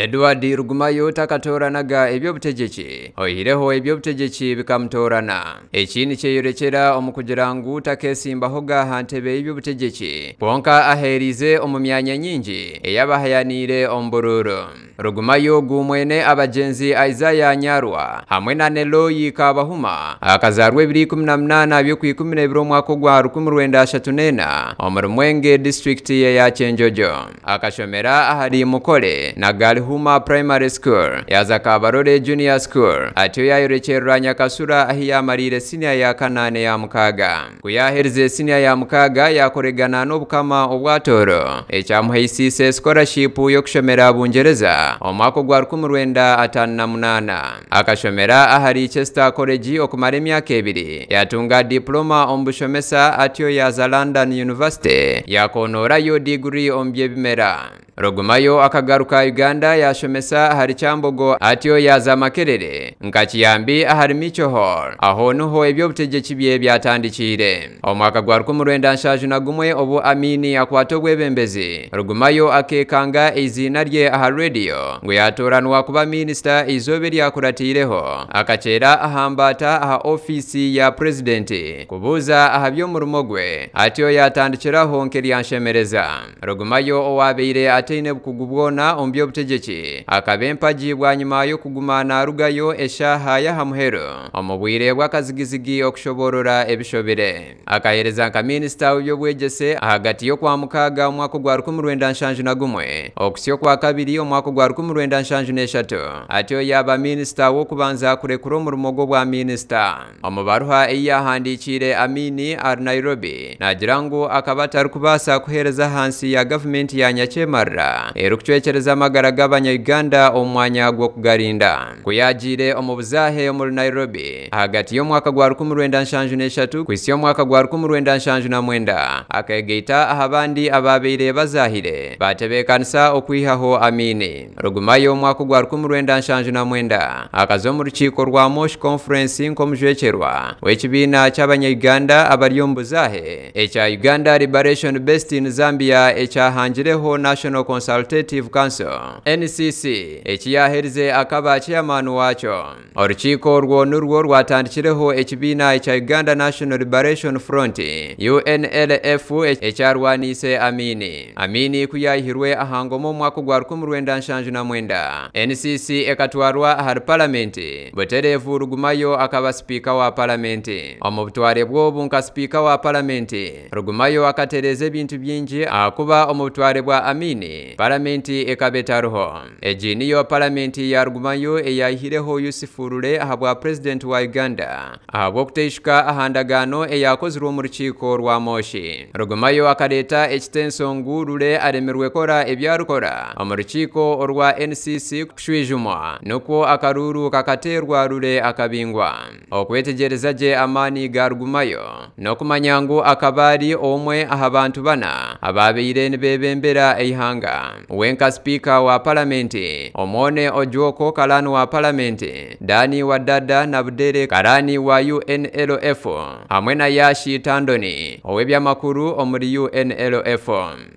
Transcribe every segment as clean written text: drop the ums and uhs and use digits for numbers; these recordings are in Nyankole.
Edward Rugumayo takatooranaga eby'obutegyeki, oihireho eby'obutegyeki bikamutoorana. Eki nikyeyorekyera omu kugira ngu takeesimbahoga aha ntebe y'eby'obutegyeki kwonka aheerize omu myanya nyingi ei abahayaniire omu buruuru. Rugumayo ogu mwene abagyenzi Isaiah Nyarwa hamwe na Neloyi Kabahuma akazaarwa ebiro 18 by'Okwikuminebiri omwaka ogwa 1934 omuri Mwenge disiturikiti eya Kyenjojo. Akashomera ahari Mukore na Galihuma Primary School, yaaza Kabarole Junior School, atyo yaayorekyerera Nyakasura ahi yaamariire siniya ya kana n'eya mukaaga. Ku yaaherize siniya ya mukaaga yaakoregana n'Obukama obwa Tooro, ekyamuhaisiise sikorashipu y'okushomera Bungyereza omu mwaka ogwa 1958. Akashomera ahari Chester College okumara emyaka ebiri, yaatunga dipuloma omu bushomesa atyo yaaza London University yaakoonorayo diguri omu by'ebimera. Rugumayo akagaruka Uganda yaashomesa ahari Kyambogo atyo yaaza Makerere nka kiyambi ahari Mitchell Hall. Aho niho eby'obutegyeki bye byatandikiire. Omu mwaka gwa 1971 obu Amini akwata obwebembezi, Rugumayo akeekanga eiziina rye aha rediyo ngu yaatooranwa kuba minisita eizooba eryakuratiireho. Akakyera aha mbaata aha ofiisi ya purezidenti kubuuza aha by'omurimo gwe atyo yaatandikiraho nk'eryanshemereza. Rugumayo owaabaire ataine bukugu bwona omu by'obutegyeki akaba empagi bwanyima y'okuguma naarugayo eshaaha y'aha muheru omu bwire bw'akazigizigi okushoboorora ebishobire. Akaheereza nka minisita w'eby'obwegyese ahagati y'Okwamukaaga omwaka ogwa 1971 okuhitsya Okwakabiri omwaka ogwa 1973 atyo yaaba minisita w'okubanza kurekura omurimo gw'obwa minisita. Omu baruha ei yaahandiikiire Amini ari Nairobi, naagira ngu akaba atarikubaasa kuheereza ahansi ya gavumenti ya nyakyemarira erikucwekyereza amagara g'abanya-Uganda omu mwanya gw'okugarinda. Ku yaagiire omu buzaahe omuri Nairobi ahagati y'omwaka gwa 1973 kuhitsya omwaka gwa 1979, akeegaita aha bandi abaabaire bazaahire baatebeekanisa okwihaho Amini. Rugumayo omwaka ogwa 1979 akaza omu rukiiko rwa Moshi Conference nk'omujwekyerwa w'ekibiina ky'abanya-Uganda abari omu buzaahe ekya Uganda Liberation Based in Zambia ekyahangireho National Consultative Council, NCC, eki yaaherize akaba ceyamaani waakyo. Orukiiko orwo nirwo rwatandikireho ekibiina ekya Uganda National Liberation Front, UNLF, ekyarwaniise Amini. Amini ku yaihirwe aha ngoma omu mwaka ogwa 1979, NCC ekatwarwa ahari Paramenti, butereevu Rugumayo akaba sipiika wa Paramenti. Omu butware bw'obu nka sipiika wa Paramenti, Rugumayo akatereeza ebintu bingi ahakuba omu butware bwa Amini, Paramenti ekaba etariho. Egi niyo Paramenti ya Rugumayo eyaihireho Yusufu Lule ahabwa Purezidenti wa Uganda ahabw'okuteishuka aha ndagaano eyakozirwe omu rukiiko rwa Moshi. Rugumayo akareeta ekitenso ngu Lule aremirwe kukora ebi arikukora omu rukiiko orwa NCC kushwijumwa nikwo akaruuru kakateerwa Lule akabingwa. Okwetegyereza gye amaani ga Rugumayo n'okumanya ngu akaba ari omwe aha bantu bana abaabaire nibeebembera eihanga. We nka sipiika wa Paramenti, Omwone Ojwoko karani wa Paramenti, Dani Wadada Nabudere karani wa UNLF hamwe na Yashi Tandoni ow'eby'amakuru omuri UNLF.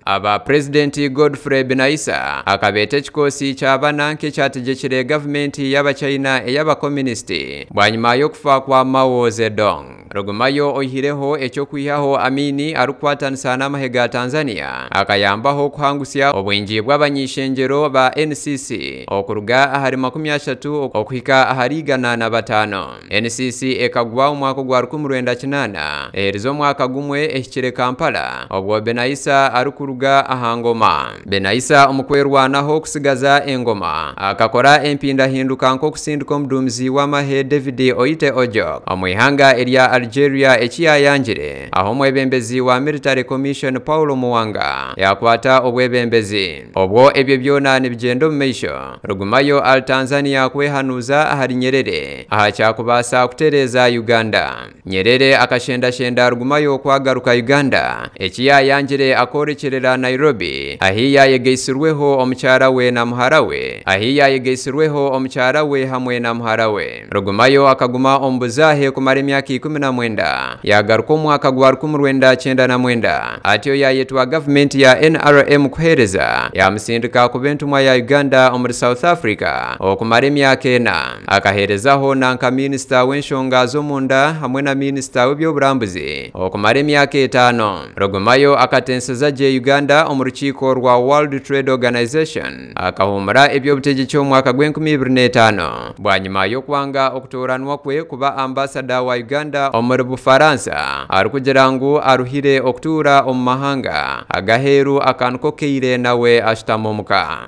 Aba Purezidenti Godfrey Binaisa akabeeta ekikoosi kya bana nk'ekyategyekire gavumenti y'Abachina ey'abakomunisiti bwanyima y'okufa kwa Mao Zedong. Rugumayo oihireho eky'okwihaho Amini arikukwatanisa n'amahe ga Tanzania akayambaho kuhangusya obwingi bw'abany'eishengyero ba NCC okuruga ahari 30 okuhika ahari 105. NCC ekagwa omu mwaka ogwa 1980 eherize omwaka gumwe ehikire Kampala obwo Binaisa arikuruga aha ngoma. Binaisa omu kwerwanaho kutsigaza engoma akakora empindahinduka nk'okusindika omuduumizi w'amahe David Oyite Ojok omu ihanga erya Algeria eki yaayangire aho omwebembezi wa Military Commission Paulo Muwanga yaakwata obwebembezi. Obwo ebyo byona nibigyenda omu maisho, Rugumayo ari Tanzania kwehanuuza ahari Nyerere aha kyakubaasa kutereeza Uganda. Nyerere akashendashenda Rugumayo kwagaruka Uganda, eki yaayangire akoorekyerera Nairobi ahi yaayegaitsirweho omukyara we na muhara we ahi yaayegaitsirweho omukyara we hamwe na muhara we. Rugumayo akaguma omu buzaahe kumara emyaka 19, yaagaruka omu mwaka gwa 1999 atyo yaayetwa gavumenti ya NRM kuheereza, yaamusindika kuba entumwa ya Uganda omuri South Africa okumara emyaka 4. Akaheerezaho na nka minisita w'enshonga z'omunda hamwe na minisita w'eby'oburambuzi okumara emyaka 5. Rugumayo akatenseza gye Uganda omu rukiiko rwa World Trade Organization. Akahumura eby'obutegyeki omu mwaka gw'e2005 bwanyima y'okwanga okutoranwa kwe kuba ambasada wa Uganda omuri Bufaransa, arikugira ngu aruhire okutuura omu mahanga agaheeru akantu kokeire nawe ashutama omuka.